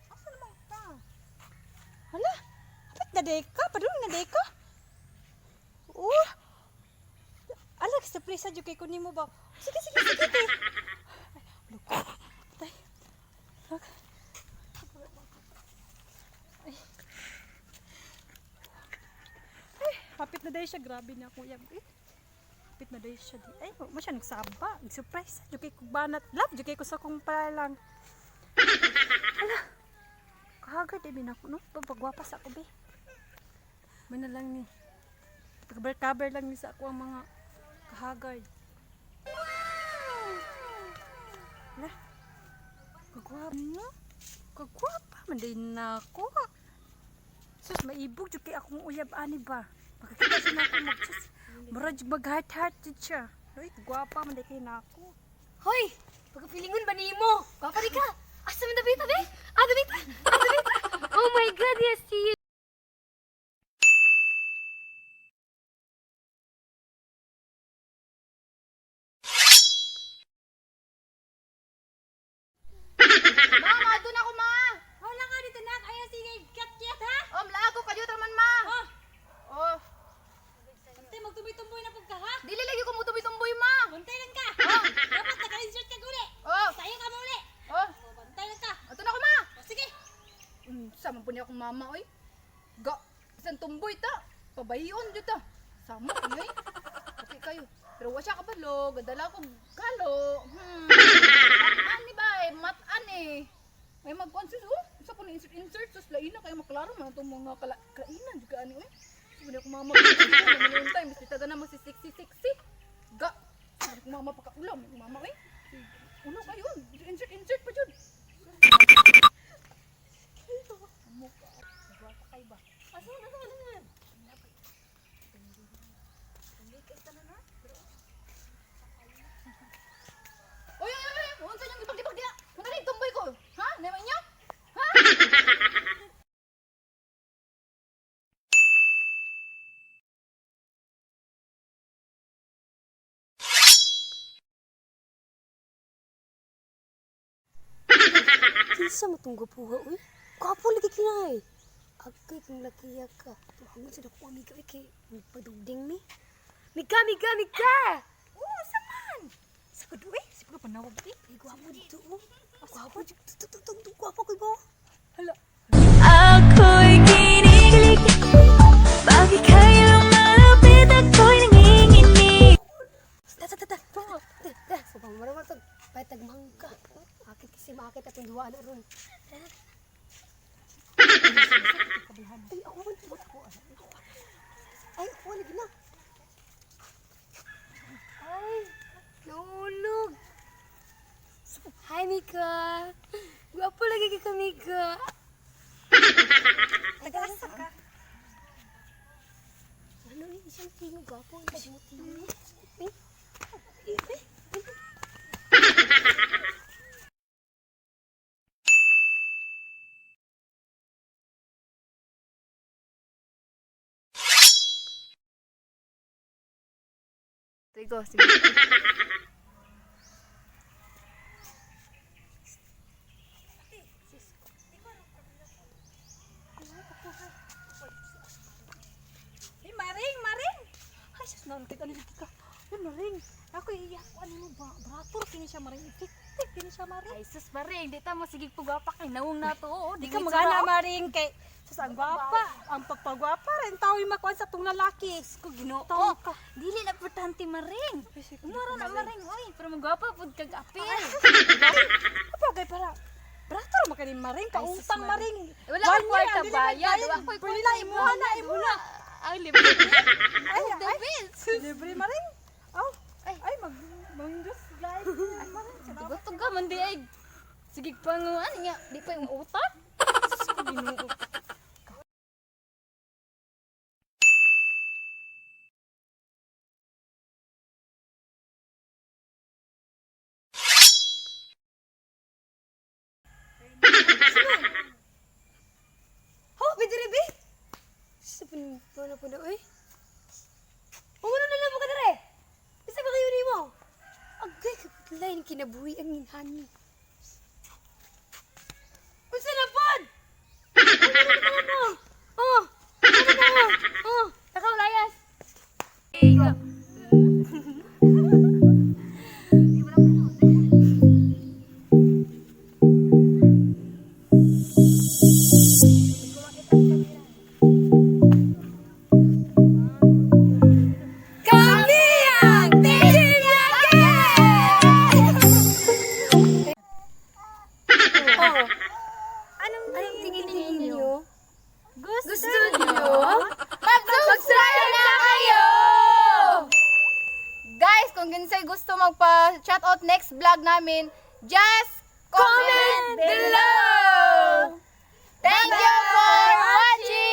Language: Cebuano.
Asa naman ka? Hala, hapit na day ka? Padung na day ka? Oh! Alag, sa presa dyan kay kunin mo ba? Sige, sige, sige, te. Ay, loko. Tay. Lok. Ay. Ay, hapit na day siya. Grabe na kuya. Eh. Hapit na day siya. Di. Ay, mo siya nagsaba. Nag-surprise. Dyan kay banat. Love, dyan kay ko sa kong palang. Kahagad eh, binako no? Pagwapa sa ako be. May na lang ni. Cover-cover lang ni sa ako ang mga kahagad. Lah. Kagwapa no? Kagwapa man din na ako. Sus, maibog jud kay akong uyab ani ba. Makakita siya na ako mag sus. Murag mag heart heart jud siya. Uy, gwapa man din kay nako. Hoy! Pagkapilingon ba nimo? Gwapa di ka! Asa man dabi tabi? Ah, dabi ta! Ah, dabi ta! Oh my God, yes, see you! Ma, maadto na ako, ma. Wala ka dito nak. Ayaw sige, kat-kat ha. Oh, mlaag ko kayo man, ma. Oh, Oh, ante magtumboy-tumboy na pud ka ha. dili lagi ko mutuboy-tumboy, ma. Bantay lang ka. Dapat naka-insert ka uli. Oh, Tayo ka mo uli. oh, O, bantay lang ka. ato na ako, ma. O, sige. Sama po niya akong mama, oy. Ga, isang tumboy ta. Pabahion jud ta. Sama ko oy. Okay kayo. Pero wa siya kabalo, gadala ko galo. Matan ni ba eh, matan eh. May magkuan sus, oh. Sa po ni insert insert sus laina kayo maklaro man itong mga kala, klainan jud ka ani oy. Sabi niya akong mama, naman time, basta taga na masi sexy sexy. Ga, sabi ko mama pakaulam, mama oy. Uno kayo, insert insert pa jud. Asa man, asa man, asa man? Oy, oy, oy, oy! Unsa niyong gibag-dibag diha? Unsa ni tumboy ko? Ha? Naman niyo? Ha? Kinsa mo tong gwapuha, uy? Gwapo lagi kinay! Agkay kong lakiya ka. Tuhangon sa dako amiga, uy, kay padugding mi. Mika, mika, mika! Oo, sa man. Sa kudu eh. Siguro panawag eh. Ay, gwapo dito, oh. Gwapo dito, dito, dito, dito, gwapo ko ba? Hala. Ako'y kinikilig. Bakit kayo lumalapit? Ako'y nanginginig. Ta, ta, ta, ta. Ta, ta. So, pamarawa to. Patag mangka. Akit kasi maakit atong duwa na ron. Ay, ako man. Ako, ako. Ay, ako lagi na. Ay, nahulog. Hi, Mika. Gwapo lagi ka, Mika. Taga-asa ka. Ano eh, isang tingo, gwapo. Isang tingo. Eh, eh, eh. Tigo, sige. Hey, Maring, Maring. Ay, sus, naon kita ano dito ka. Ay, Maring. Ako iyak ko ano mo ba? Brator kini siya Maring. Effective kini siya Maring. Ay, sus, maring. Di ta mo sige pugwapa kay nawong na to. Oo, Di ka magana Maring kay sus ang gwapa, ang pagpagwapa rin tao yung makuan sa tong lalaki. Ko Ginoo. Tao ka. Dili na importante maring. Umara na maring, oy, pero magwapa pud kag apil. Apa kay para Brator makani Maring, Ay, sus, pautang Maring. Maring. Wala akong One year, kwarta ang dili bayad. magbayad. Wala ako'y Pwede na kwarta imuha na imuha. Ang libre. Ay, The ay. best. Libre Maring. Aw. Ay, ay mag mangjus guys. Maring. Tuga-tuga man di ay. Sige panguan nga, di pa yung utak. Ginoo. Ho, bidiri bi. Sa pun pun pun oy. Umano na lang mo ka dire. Isa ba kayo nimo? Agay kaputlay ni kinabuhi ang inhani. Unsa na pod? Ano na mo? Oh. Ano na mo? Oh, takaw layas. Kami ang Team Yake! Oh. Anong tingin niyo? Gusto, Gusto niyo? Mag-subscribe na kayo! Guys, kung kinsay gusto magpa-shoutout next vlog namin, just comment below! Thank you for watching!